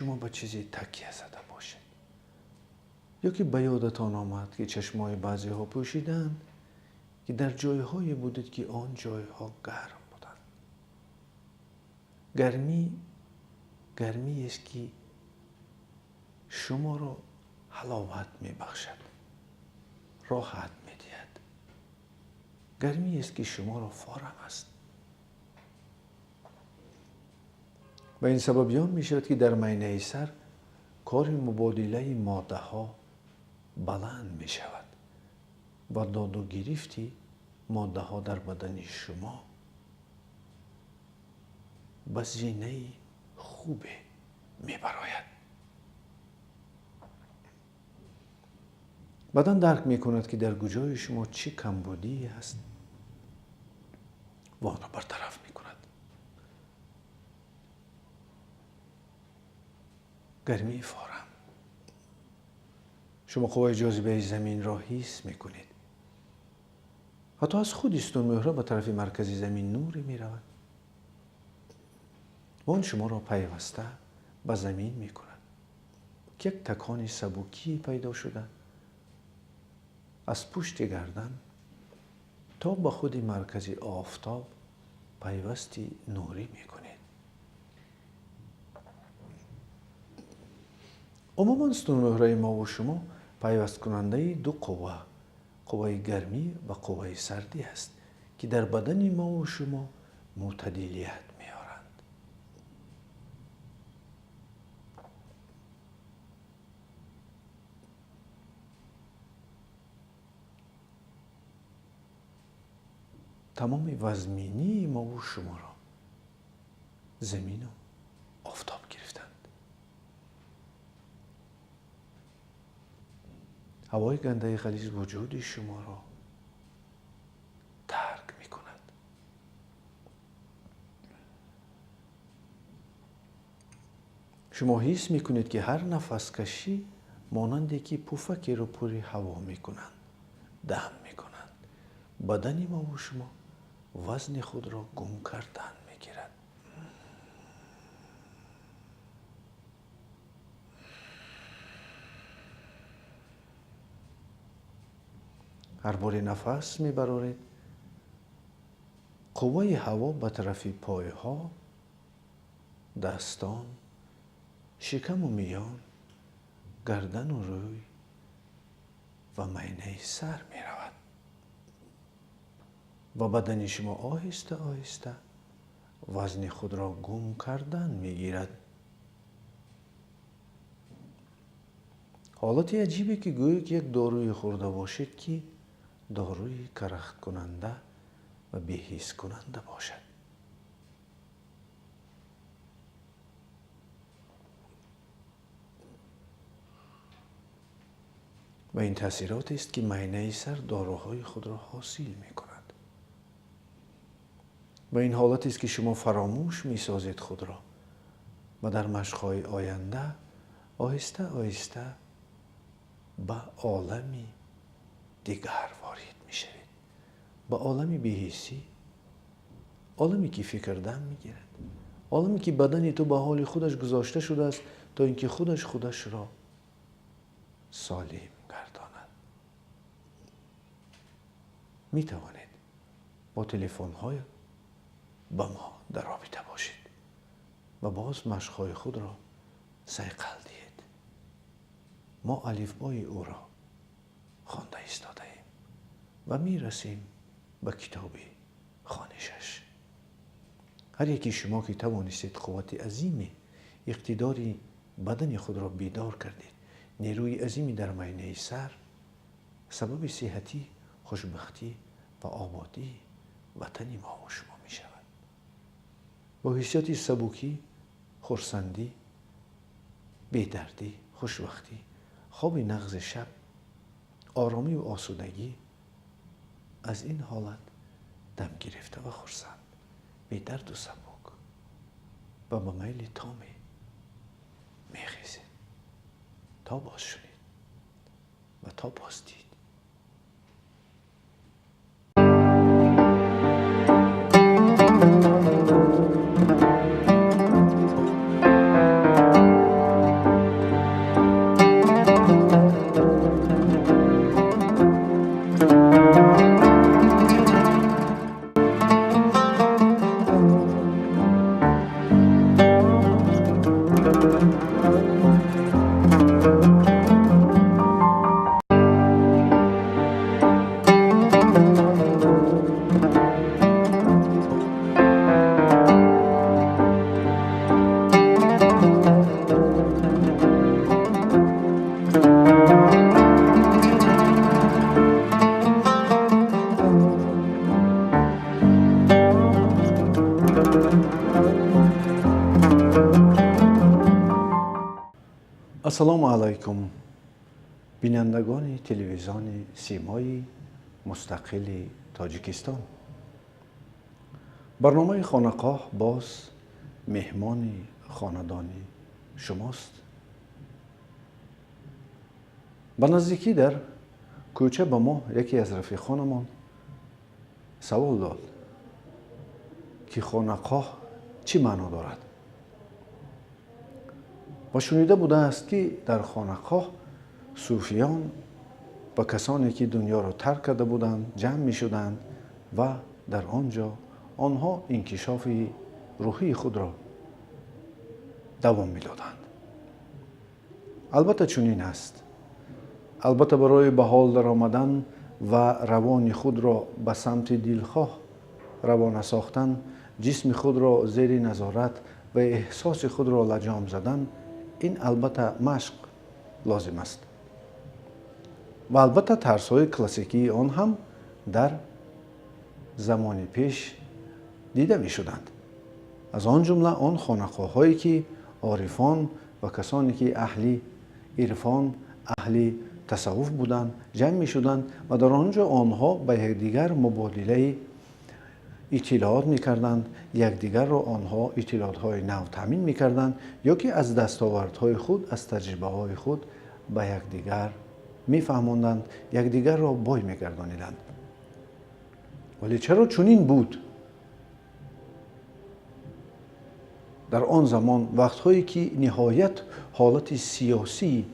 Шумо ба чизе такя зада бошед. Ё ки ба ёдатон омад, ки чашмҳои баъзеҳо пӯшиданд, ки дар ҷойҳое будед, ки он ҷойҳо гарм буданд. Гармӣ гармиест, ки шуморо ҳаловат мебахшад, роҳат медиҳад. Гармиест, ки шуморо форам аст. Ва ин сабаби он мешавад, ки дар майнаи сар кори мубодилаи моддаҳо баланд мешавад ва доду гирифти моддаҳо дар бадани шумо ба зинаи хубе мебарояд. Бадан дарк мекунад, ки дар куҷои шумо чӣ камбудие аст ва онро бартараф мекунад. Гармии форам. Шумо қувваи ҷозибаи заминро ҳис мекунед. Ҳатто аз худи сутунмӯҳра ба тарафи маркази замин нуре меравад ва он шуморо пайваста ба замин мекунад, ки як такони сабукӣ пайдо шуда аз пушти гардан то ба худи маркази офтоб пайвасти нурӣ мекунед. Умуман сутунмӯҳраи мову шумо пайвасткунандаи ду қувва, қувваи гармӣ ва қувваи сардӣ аст, ки дар бадани мову шумо мӯътадилият меоранд. Тамоми вазминии мову шуморо замину офтоб гирифтанд. Ҳавои гандаи ғализ вуҷуди шуморо тарк мекунад. Шумо ҳис мекунед, ки ҳар нафаскашӣ монанде ки пуфакеро пури ҳаво мекунанд, дам мекунанд. Бадани мову шумо вазни худро гум кардан мегирад. Ҳар боре нафас мебароред, қувваи ҳаво ба тарафи пойҳо, дастон, шикаму миён, гардану рӯй ва майнаи сар меравад ва бадани шумо оҳиста оҳиста вазни худро гум кардан мегирад. Ҳолати аҷибе, ки гӯё ки як доруи хӯрда бошед, ки доруи карахткунанда ва беҳискунанда бошад. Ва ин таъсиротест, ки майнаи сар доруҳои худро ҳосил мекунад. Ва ин ҳолатест, ки шумо фаромӯш месозед худро ва дар машқҳои оянда оҳиста оҳиста ба олами дигар ворид мешавед, ба олами беҳисӣ, оламе ки фикр дам мегирад, оламе ки бадани ту ба ҳоли худаш гузошта шудааст, то ин ки худаш худашро солим гардонад. Метавонед бо телефонҳои ба мо дар робита бошед ва боз машқҳои худро сайқал диҳед. Мо алифбои ӯро хонда истодаем ва мерасем ба китоби хонишаш. Ҳар яки шумо ки тавонистед қуввати азими иқтидори бадани худро бедор кардед, нерӯи азими дар майнаи сар сабаби сиҳатӣ, хушбахтӣ ва ободии ватани мо ва шумо мешавад. Бо ҳиссиёти сабукӣ, хурсандӣ, бедардӣ, хушвақтӣ, хоби нағзи шаб, оромӣ ва осудагӣ аз ин ҳолат дам гирифта ва хурсанд, бедарду сабук ва ба майли томе мехезед то боз шунид ва то боз дид. Ассалому алайкум, бинандагони телевизиони Симои мустақили Тоҷикистон. Барномаи Хонақоҳ боз меҳмони хонадони шумост. Ба наздикӣ дар кӯча ба мо яке аз рафиқонамон савол дод, ки хонақоҳ чӣ маъно дорад ва шунида будааст, ки дар хонақоҳ сӯфиён ба касоне, ки дунёро тарк карда буданд, ҷамъ мешуданд ва дар он ҷо онҳо инкишофи рӯҳии худро давом медоданд. Албатта, чунин аст. Албатта, барои ба ҳол даромадан ва равони худро ба самти дилхоҳ равона сохтан, ҷисми худро зери назорат ва эҳсоси худро лаҷом задан, ин албатта машқ лозим аст. Ва албатта, тарзҳои классикии он ҳам дар замони пеш дида мешуданд. Аз он ҷумла он хонақоҳое, ки орифон ва касоне, ки аҳли ирфон, аҳли тасаввуф буданд, ҷамъ мешуданд ва дар он ҷо онҳо ба якдигар мубодилаи иттилоот мекарданд, якдигарро онҳо иттилоотҳои нав таъмин мекарданд ё ки аз дастовардҳои худ, аз таҷрибаҳои худ ба якдигар мефаҳмонданд, якдигарро бой мегардониданд. Вале чаро чунин буд? Дар он замон, вақтҳое ки ниҳоят ҳолати сиёсии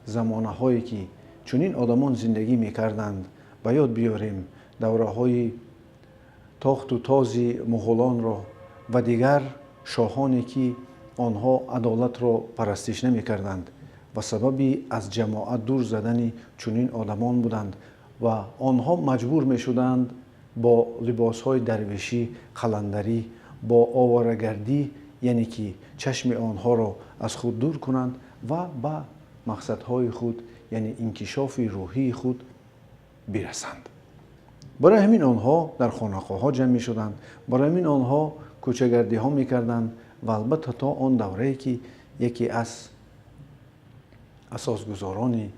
замонаҳое ки чунин одамон зиндагӣ мекарданд, ба ёд биёрем давраҳои тохту този муғулонро ва дигар шоҳоне, ки онҳо адолатро парастиш намекарданд ва сабаби аз ҷамоат дур задани чунин одамон буданд ва онҳо маҷбур мешуданд бо либосҳои дарвешӣ, қаландарӣ, бо оворагардӣ, яъне ки чашми онҳоро аз худ дур кунанд ва ба мақсадҳои худ, яъне инкишофи рӯҳии худ бирасанд. Барои ҳамин онҳо дар хонақоҳҳо ҷамъ мешуданд, барои ҳамин онҳо кӯчагардиҳо мекарданд ва албатта то он даврае, ки яке аз асосгузорони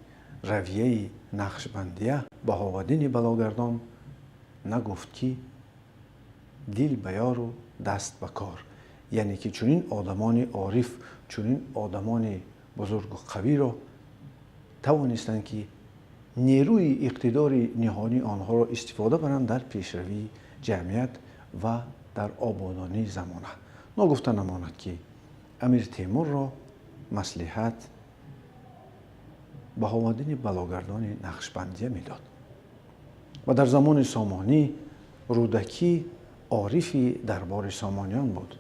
равияи Нақшбандия Баҳоваддини Балогардон нагуфт, ки дил ба ёру даст ба кор, яъне ки чунин одамони ориф, чунин одамони бузургу қавиро тавонистанд, ки нерӯи иқтидори ниҳонии онҳоро истифода баранд дар пешравии ҷамъият ва дар ободонии замона. Ногуфта намонад, ки Амир Темурро маслиҳат Баҳоваддини Балогардони Нақшбандия медод ва дар замони Сомонӣ Рӯдакӣ орифи дарбори Сомониён буд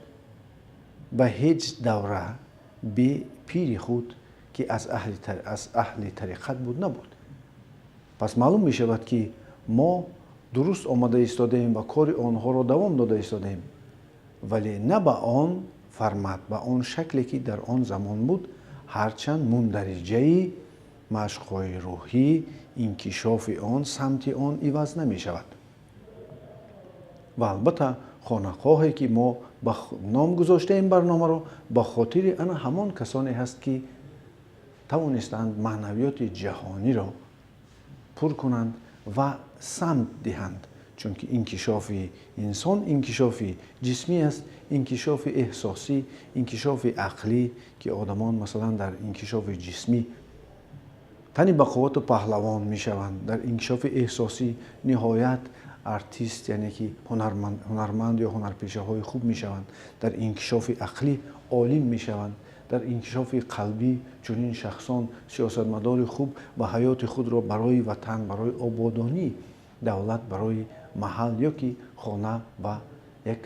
ва ҳеҷ давра бе пири худ, ки аз аҳли тариқат буд, набуд. Пас маълум мешавад, ки мо дуруст омада истодаем ва кори онҳоро давом дода истодаем, вале на ба он формат, ба он шакле, ки дар он замон буд. Ҳарчанд мундариҷаи машқҳои рӯҳӣ, инкишофи он, самти он иваз намешавад. Ва албатта, хонақоҳе, ки мо ба ном гузоштаем барномаро, ба хотири ана ҳамон касоне ҳаст, ки тавонистанд маънавиёти ҷаҳониро пур кунанд ва самт диҳанд, чунки инкишофи инсон инкишофи ҷисмӣ аст, инкишофи эҳсосӣ, инкишофи ақлӣ, ки одамон, масалан, дар инкишофи ҷисмӣ тани ба қуввату паҳлавон мешаванд, дар инкишофи эҳсосӣ ниҳоят артист, яъне ки ҳунарманд ё ҳунарпешаҳои хуб мешаванд, дар инкишофи ақлӣ олим мешаванд, дар инкишофи қалбӣ чунин шахсон сиёсатмадори хуб ва ҳаёти худро барои ватан, барои ободонии давлат, барои маҳал ё ки хона ва як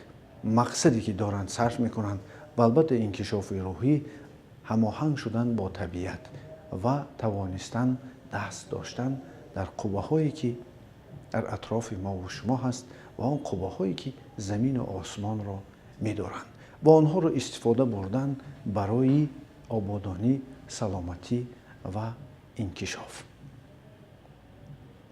мақсаде, ки доранд, сарф мекунанд. Ва албатта, инкишофи рӯҳӣ Ҳамоҳанг шудан бо табиат ва тавонистан даст доштан дар қувваҳое, ки дар атрофи мову шумо ҳаст, ва он қувваҳое, ки замину осмонро медоранд, ва онҳоро истифода бурдан барои ободонӣ, саломатӣ ва инкишоф.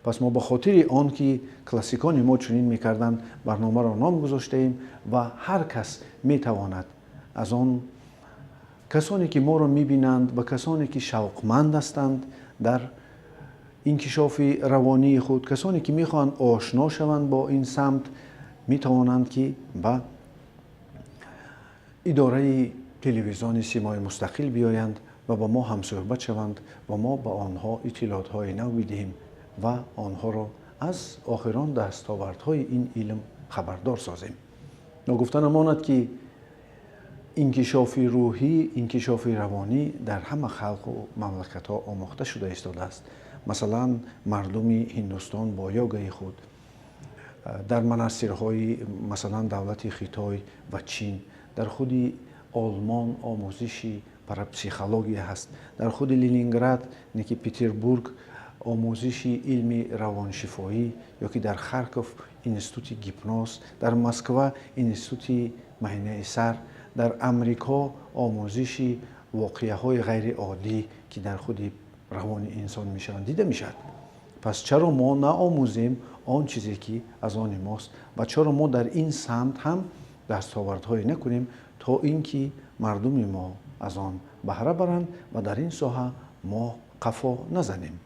Пас мо ба хотири он ки классикони мо чунин мекарданд, барномаро ном гузоштаем ва ҳар кас метавонад, аз он касоне, ки моро мебинанд, ва касоне, ки шавқманд ҳастанд дар инкишофи равонии худ, касоне, ки мехоҳанд ошно шаванд бо ин самт, метавонанд, ки ба идораи телевизиони Симои Мустақил биёянд ва ба мо ҳамсӯҳбат шаванд ва мо ба онҳо иттилоотҳои нав бидиҳем ва онҳоро аз охирон дастовардҳои ин илм хабардор созем. Ногуфта намонад, ки инкишофи рӯҳӣ, инкишофи равонӣ дар ҳама халқу мамлакатҳо омӯхта шуда истодааст. Масалан, мардуми Ҳиндустон бо йогаи худ, дар манастирҳои, масалан, давлати Хитой ва Чин, дар худи Олмон омӯзиши парапсихология ҳаст, дар худи Ленинград, не ки Петербург, омӯзиши илми равоншифоӣ, ё ки дар Харков институти гипноз, дар Москва институти маҳинаи сар, дар Амрико омӯзиши воқеаҳои ғайриоддӣ, ки дар худи равони инсон мешаванд, дида мешавад. Пас чаро мо наомӯзем он чизе, ки аз они мост, ва чаро мо дар ин самт ҳам дастовардҳое накунем, то ин ки мардуми мо аз он баҳра баранд ва дар ин соҳа мо қафо назанем?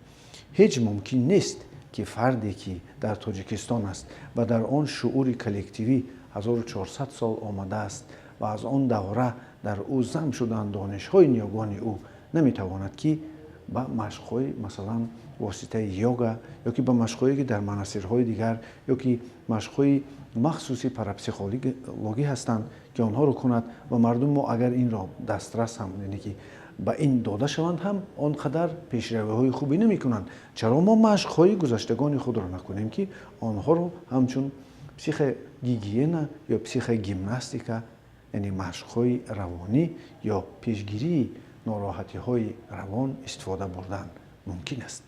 Ҳеҷ мумкин нест, ки фарде, ки дар Тоҷикистон аст ва дар он шуури коллективӣ 1400 сол омадааст ва аз он давра дар ӯ зам шуданд донишҳои ниёгони ӯ, наметавонад, ки ба машқҳои, масалан, воситаи йога, ё ки ба машқҳое, ки дар манастирҳои дигар, ё ки машқҳои махсуси парапсихологӣ ҳастанд, ки онҳоро кунад. Ва мардум мо агар инро дастрас ҳам, яъне ки ба ин дода шаванд ҳам, он қадар пешравиҳои хубе намекунанд. Чаро мо машқҳои гузаштагони худро накунем, ки онҳоро ҳамчун психогигиена ё психогимнастика, яъне машқҳои равонӣ ё пешгирии нороҳатиҳои равон истифода бурдан мумкин аст?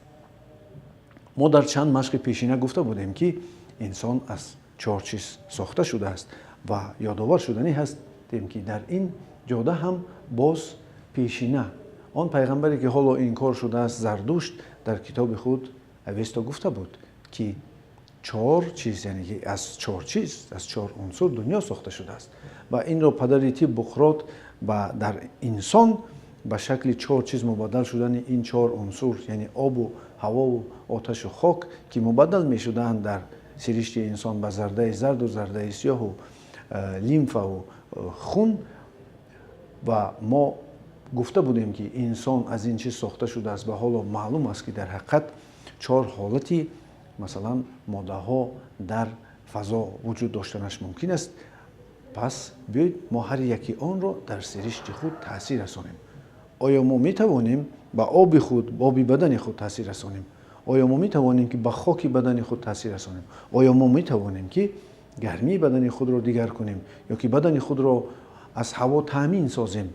Мо дар чанд машқи пешина гуфта будем, ки инсон аз чор чиз сохта шудааст, ва ёдовар шуданӣ ҳастем, ки дар ин ҷода ҳам боз пешина он пайғамбаре, ки ҳоло инкор шудааст, Зардушт, дар китоби худ Авесто гуфта буд, ки чор чиз, яъне ки аз чор чиз, аз чор унсур дунё сохта шудааст. Ва инро падари тиб Буқрот ба дар инсон ба шакли чор чиз мубаддал шудани ин чор унсур, яъне обу ҳавову оташу хок, ки мубаддал мешуданд дар сиришти инсон ба зардаи зарду зардаи сиёҳу лимфаву хун. Ва мо гуфта будем, ки инсон аз ин чиз сохта шудааст ва ҳоло маълум аст, ки дар ҳақиқат чор ҳолати, масалан, моддаҳо дар фазо вуҷуд доштанаш мумкин аст. Пас биёед, мо ҳар яки онро дар сиришти худ таъсир расонем. Оё мо метавонем ба оби худ, оби бадани худ таъсир расонем? Оё мо метавонем, ки ба хоки бадани худ таъсир расонем? Оё мо метавонем, ки гармии бадани худро дигар кунем ё ки бадани худро аз ҳаво таъмин созем?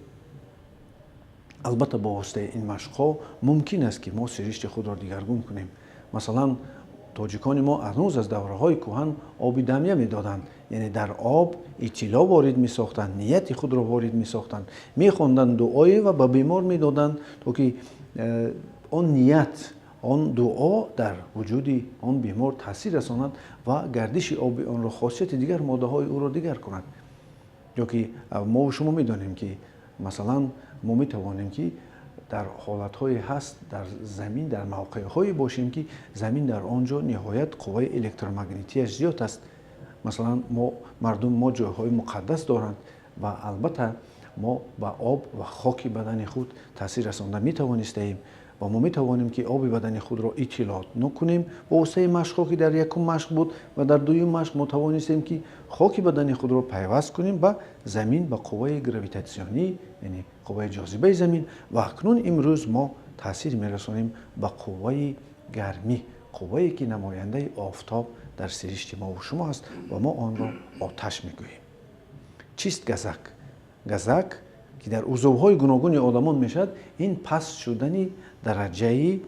Албатта, бо воситаи ин машқҳо мумкин аст, ки мо сиришти худро дигаргун кунем. Масалан, тоҷикони мо ҳанӯз аз давраҳои кӯҳан оби дамя медоданд, яъне дар об иттилоъ ворид месохтанд, нияти худро ворид месохтанд, мехонданд дуое ва ба бемор медоданд, то ки он ният, он дуо дар вуҷуди он бемор таъсир расонад ва гардиши оби онро, хосияти дигар моддаҳои ӯро дигар кунад. Ё ки мову шумо медонем, ки масалан, мо метавонем, ки дар ҳолатҳое ҳаст, дар замин дар мавқеъҳое бошем, ки замин дар он ҷо ниҳоят қувваи электромагнитияш зиёд аст. Масалан, мо мардум мо ҷойҳои муқаддас доранд ва албатта мо ба об ва хоки бадани худ таъсир расонда метавонистаем ва мо метавонем, ки оби бадани худро иттилоотнок кунем бо воситаи машқҳо, ки дар якум машқ буд, ва дар дуюм машқ мо тавонистем, ки хоки бадани худро пайваст кунем ба замин, ба қувваи гравитатсионӣ, яъне қувваи ҷозибаи замин. Ва акнун имрӯз мо таъсир мерасонем ба қувваи гармӣ, қуввае, ки намояндаи офтоб дар сиришти мову шумо аст ва мо онро оташ мегӯем. Чист газак? Газак ки дар узвҳои гуногуни одамон мешавад, ин паст шудани дараҷаи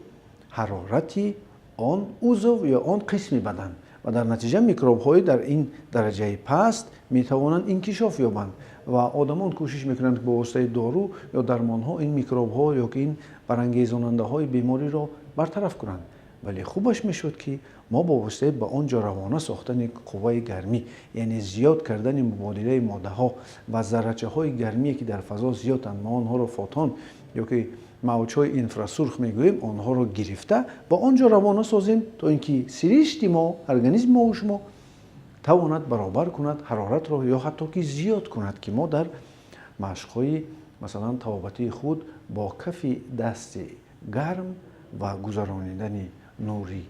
ҳарорати он узв ё он қисми бадан ва дар натиҷа микробҳои дар ин дараҷаи паст метавонанд инкишоф ёбанд ва одамон кӯшиш мекунанд, ки бо воситаи дору ё дармонҳо ин микробҳо ё ки ин барангезонандаҳои бемориро бартараф кунанд. Вале хубаш мешуд, ки мо бо воситаи ба он ҷо равона сохтани қувваи гармӣ, яъне зиёд кардани мубодилаи моддаҳо ва заррачаҳои гармие, ки дар фазо зиёданд, мо онҳоро фотон ё ки мавҷҳои инфрасурх мегӯем, онҳоро гирифта ба он ҷо равона созем, то ин ки сиришти мо, организми мо шумо тавонад баробар кунад ҳароратро ё ҳатто ки зиёд кунад, ки мо дар машқҳои масалан табобатии худ бо кафи дасти гарм ва гузаронидани нури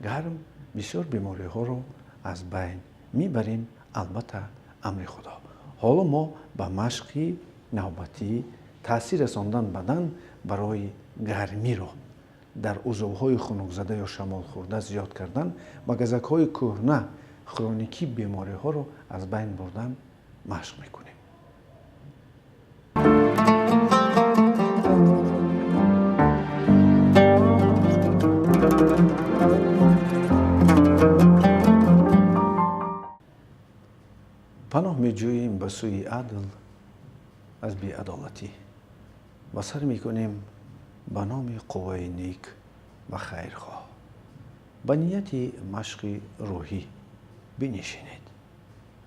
гарм бисёр бемориҳоро аз байн мебарем. Албатта, амри Худо. Ҳоло мо ба машқи навбатӣ таъсир расондан бадан барои гармиро дар узвҳои хунукзада ё шамолхӯрда зиёд кардан ва газакҳои кӯҳна, хроникӣ бемориҳоро аз байн бурдан машқ мекунем. Паноҳ меҷӯем ба сӯи адл аз беадолатӣ ва сар мекунем ба номи қувваи нек ва хайрхоҳ. Ба нияти машқи рӯҳӣ бинишинед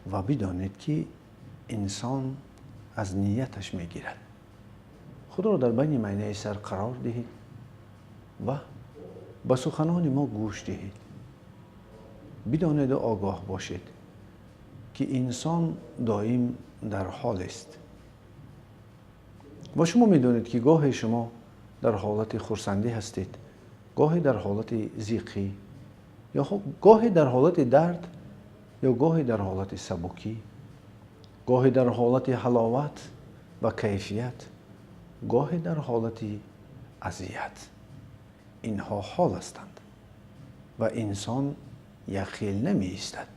ва бидонед, ки инсон аз нияташ мегирад. Худро дар байни майнаи сар қарор диҳед ва ба суханони мо гӯш диҳед. Бидонеду огоҳ бошед, ки инсон доим дар ҳолест. Ва шумо медонед, ки гоҳе шумо дар ҳолати хурсандӣ ҳастед, гоҳе дар ҳолати зиқӣ, ё гоҳе дар ҳолати дард, ё гоҳе дар ҳолати сабукӣ, гоҳе дар ҳолати ҳаловат ва кайфият, гоҳе дар ҳолати азият. Инҳо ҳол ҳастанд ва инсон якхел намеистад.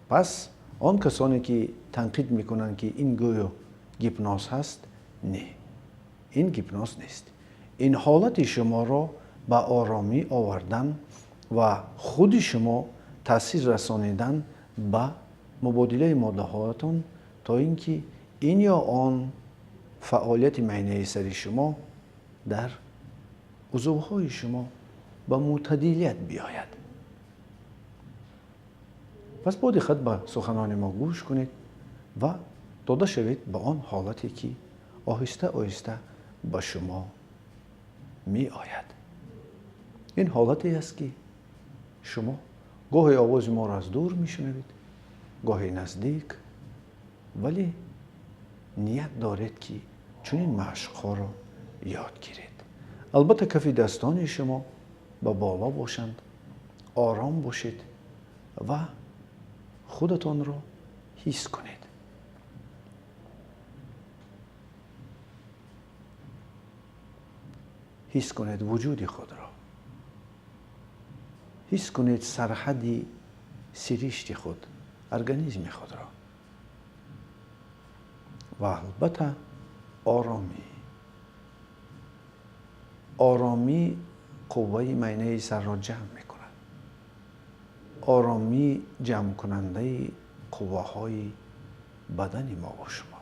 Пас он касоне ки танқид мекунанд, ки ин гӯё гипноз ҳаст, не, ин гипноз нест. Ин ҳолати шуморо ба оромӣ овардан ва худи шумо таъсир расонидан ба мубодилаи моддаҳоятон, то ин ки ин ё он фаъолияти майнаи сари шумо дар узвҳои шумо ба мӯътадилият биёяд. Пас бо диққат ба суханони мо гӯш кунед ва дода шавед ба он ҳолате, ки оҳиста оҳиста ба шумо меояд. Ин ҳолате аст, ки шумо гоҳе овози моро аз дур мешунавед, гоҳе наздик, вале ният доред, ки чунин машқҳоро ёд гиред. Албатта, кафи дастони шумо ба боло бошанд, ором бошед ва худатонро ҳис кунед. Ҳис кунед вуҷуди худро, ҳис кунед сарҳади сиришти худ, организми худро ва албатта оромӣ. Оромӣ қувваи майнаи сарро ҷамъ мекунад. Оромӣ ҷамъкунандаи қувваҳои бадани мо ва шумост.